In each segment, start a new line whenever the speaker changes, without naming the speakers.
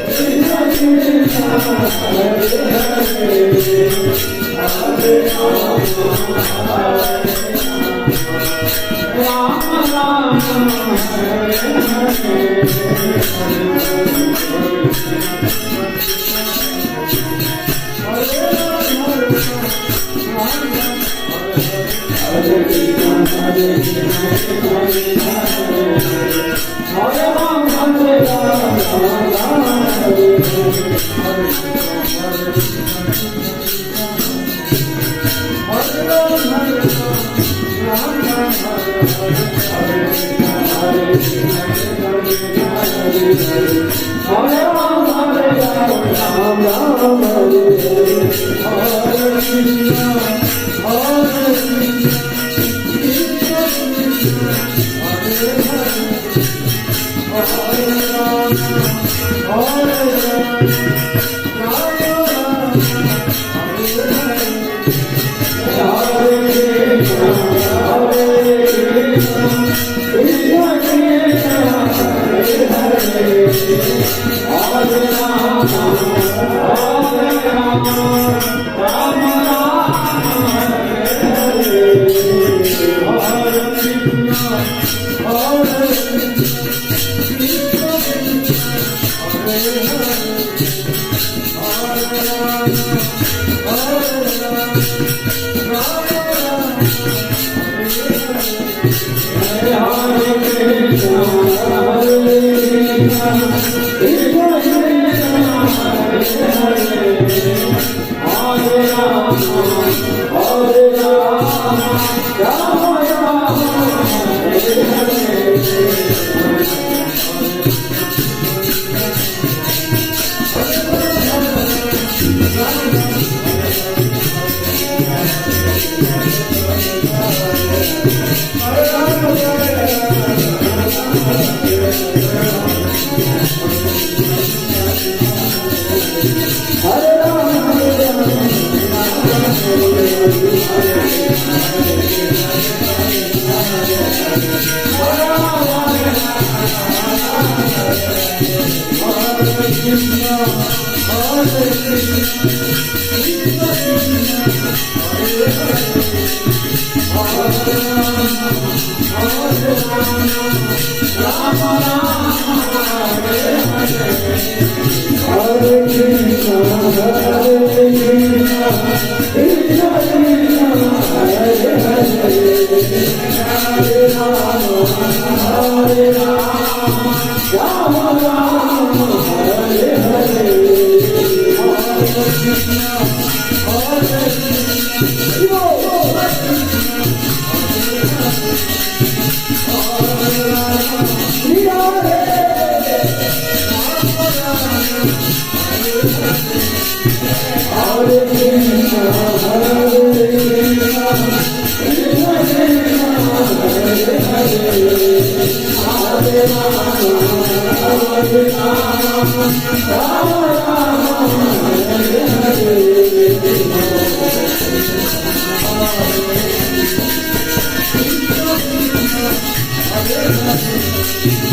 Krishna Krishna, Hare Hare, Hare Rama, Hare Rama, Rama, Hare Hare. Hare Krishna, Hare Krishna, Krishna Krishna, Hare Hare, Hare Rama, Hare Rama, Rama Rama, Hare Hare, Hare Krishna, Hare Krishna, Krishna Krishna, Hare Rama, Hare Rama, Rama Rama, Hare Hare, Hare Krishna, Hare Krishna, Krishna Krishna, Hare Hare, Hare Rama, Hare Rama, Rama Rama, Hare Hare, Hare Krishna, Hare Krishna, Krishna Krishna, Hare Hare, Hare Rama, Hare Rama, Rama Rama, Hare Hare. Hare Krishna, Hare Krishna, Krishna Krishna, Hare Hare, Hare Rama, Hare Rama, Rama Rama, Hare Hare, Hare Krishna, Hare Krishna, Krishna Krishna, Hare Hare, Hare Rama, Hare Rama, Rama Rama, Hare Hare Krishna, Hare Krishna, Krishna Krishna, Hare Hare, Hare Rama, Hare Rama, Rama Rama, Hare Hare. Hare Rama, Hare Krishna, Hare Krishna, Krishna Krishna, Hare Hare, Hare Rama, Hare Rama, Rama Rama, Hare Hare. Hare Krishna, Hare Krishna, Krishna Krishna, Hare Hare, Hare Rama, Hare Rama, Rama Rama, Hare Hare. Hare Krishna, Hare Krishna, Krishna Hare Rama, Hare Krishna, Hare Krishna, Krishna Krishna, Hare Hare, Hare Rama, Hare Rama, Rama Rama, Hare Hare.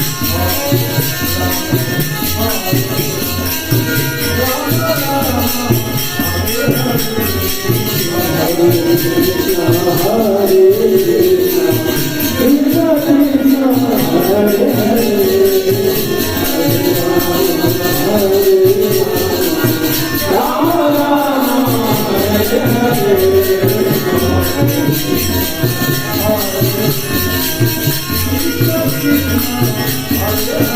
Hare Krishna, Hare Krishna, Krishna Krishna, Hare Hare, Hare Rama, Hare Rama, Rama Rama, Hare Hare.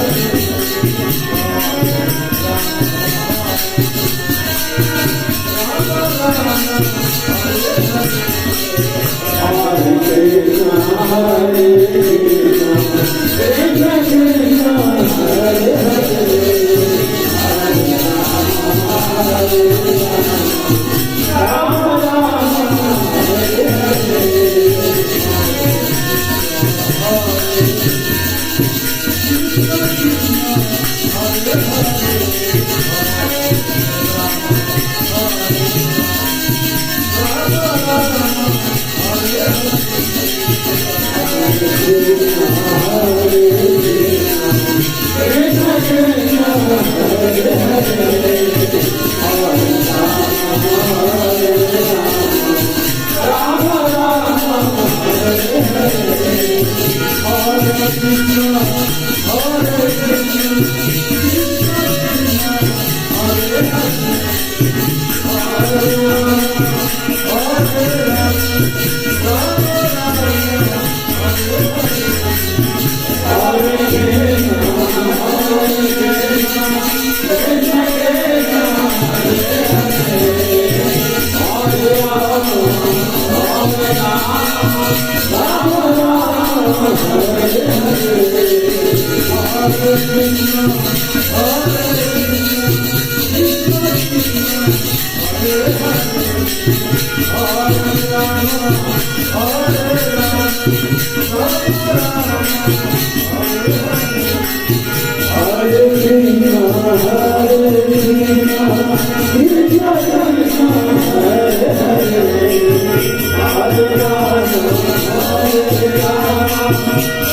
Hare Krishna, Hare Krishna, Krishna Krishna, Hare Hare, Hare Rama, Hare Rama, Rama Rama, Hare Hare. Hare Krishna, Krishna Krishna, Hare Hare, Hare Rama, Hare Rama,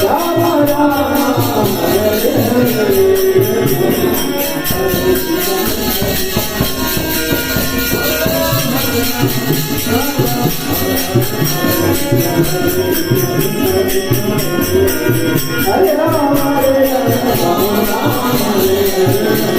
Rama Rama, Hare Hare. Hare Rama, Hare Rama, Rama Rama, Hare Hare.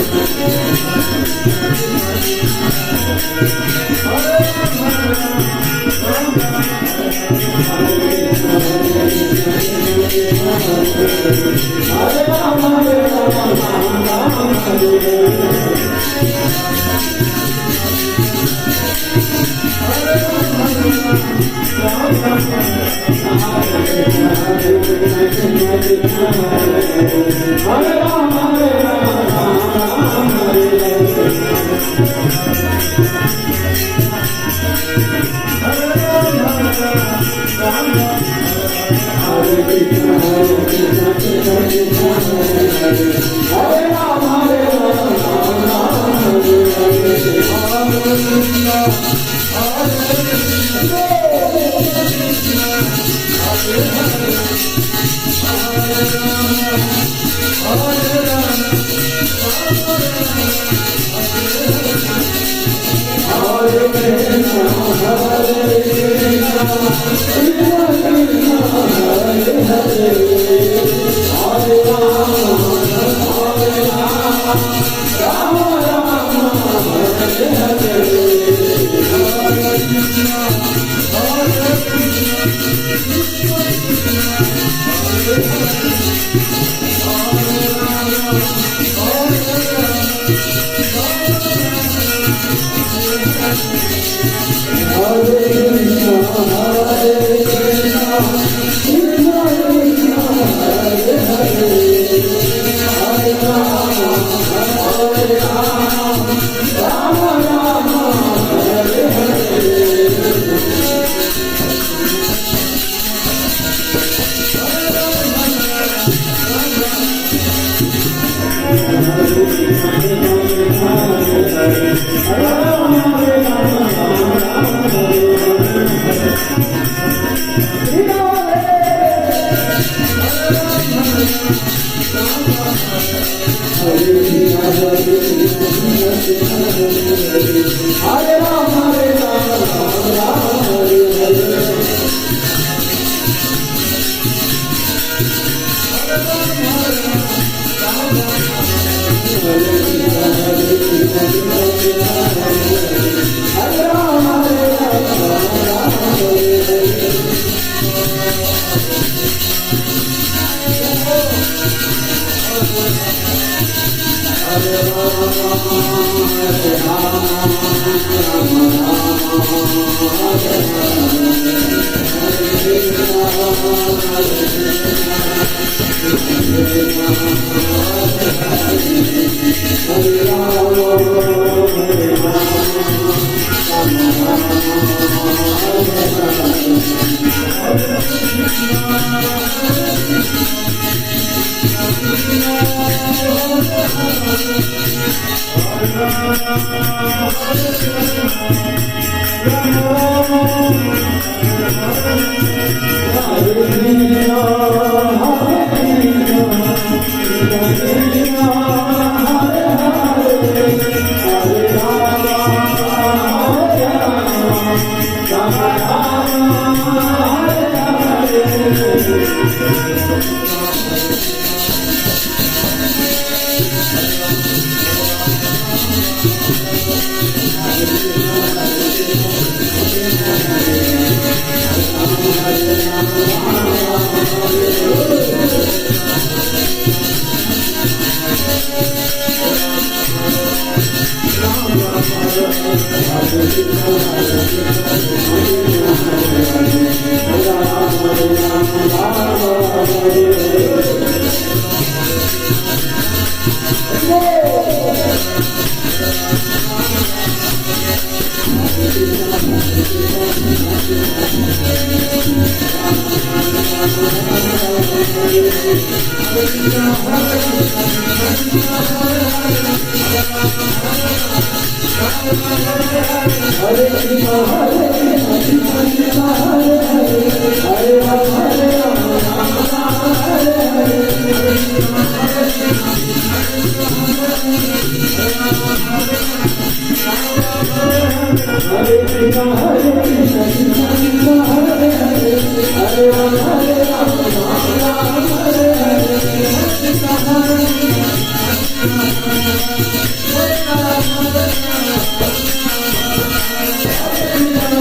Hare Rama, Hare Rama, Rama Rama, Hare Hare. Hare Rama, Hare Rama, Rama Rama, Hare Hare. Hare Krishna, Hare Krishna, Krishna Krishna, Hare Hare. Hare Rama, Hare Rama, Rama Rama, Hare Hare. Hare Krishna, Hare Krishna, Krishna Krishna, Hare Hare. Hare Rama, Hare Rama, Rama Rama, Hare Hare. Hare Krishna, Hare Krishna, Krishna Krishna, Hare Hare. Hare Rama, Hare Rama, Rama Rama, Hare Hare. Hare Rama, Hare Rama, Rama Rama, Hare Hare. Hare Krishna, Hare Krishna, Krishna Krishna, Hare Hare. Hare Rama, Hare Rama, Rama Rama, Hare Hare. Hare Krishna, Hare Krishna, Krishna Krishna, Hare Hare. Hare Rama, Hare Rama, Rama Rama, Hare Hare. Hare Rama, Hare Rama, Rama Rama, Hare Hare. Hare Krishna, Hare Krishna, Krishna Krishna, Hare Hare. Hare Rama, Hare Rama, Rama Rama, Hare Hare. Hare Krishna, Hare Krishna, Krishna Krishna, Hare Hare, Hare Rama, Hare Rama, Rama Rama, Hare Hare. Hare Krishna Hare Krishna Krishna Krishna Hare Hare, Hare Rama Hare Rama Rama Rama Hare Hare. Hare Krishna Hare Krishna Krishna Krishna Hare Hare, Hare Rama Hare Rama Rama Rama Hare Hare. Hare Krishna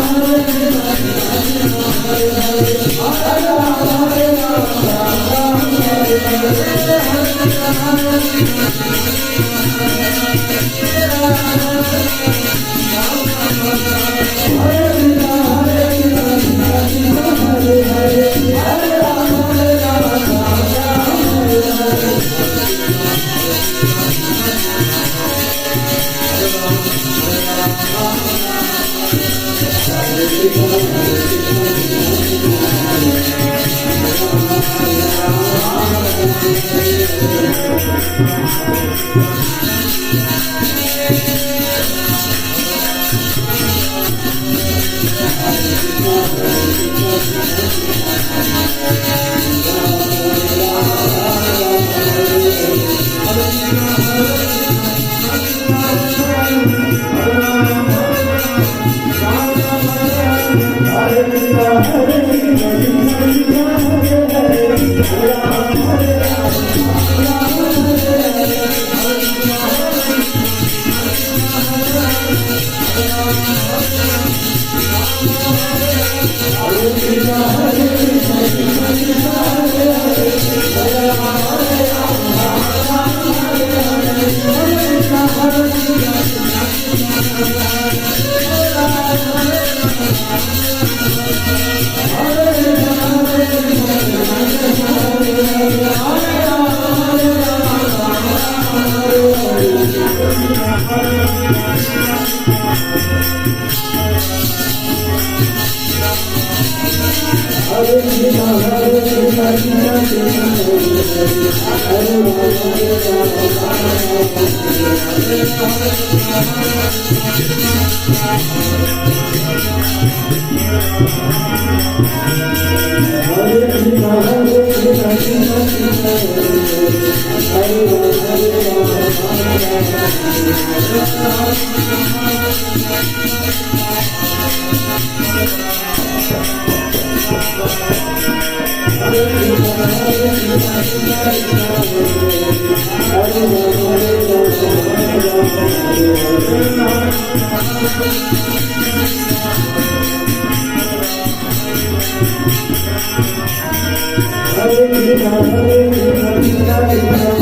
Hare Krishna Krishna Krishna Hare Hare, Hare Rama Hare Rama Rama Rama Hare Hare. Hare Krishna Hare Krishna Krishna Krishna Hare Hare, Hare Rama Hare Rama Rama Rama Hare Hare. Hare Krishna Hare Krishna Krishna Krishna Hare Krishna Hare Krishna Krishna Krishna Hare Hare, Hare Rama Hare Rama Rama Rama Hare Hare. Hare Krishna Hare Krishna Krishna Krishna Hare Hare, Hare Rama Hare Rama Rama Rama Hare Hare. Hare Krishna Hare Krishna Krishna Krishna Hare Hare, Hare Rama Hare Rama Rama Rama Hare Hare. Hare Krishna Hare Krishna Krishna Krishna Hare Hare, Hare Rama Hare Rama Rama Rama Hare Hare. Hare Krishna Hare Krishna Krishna Krishna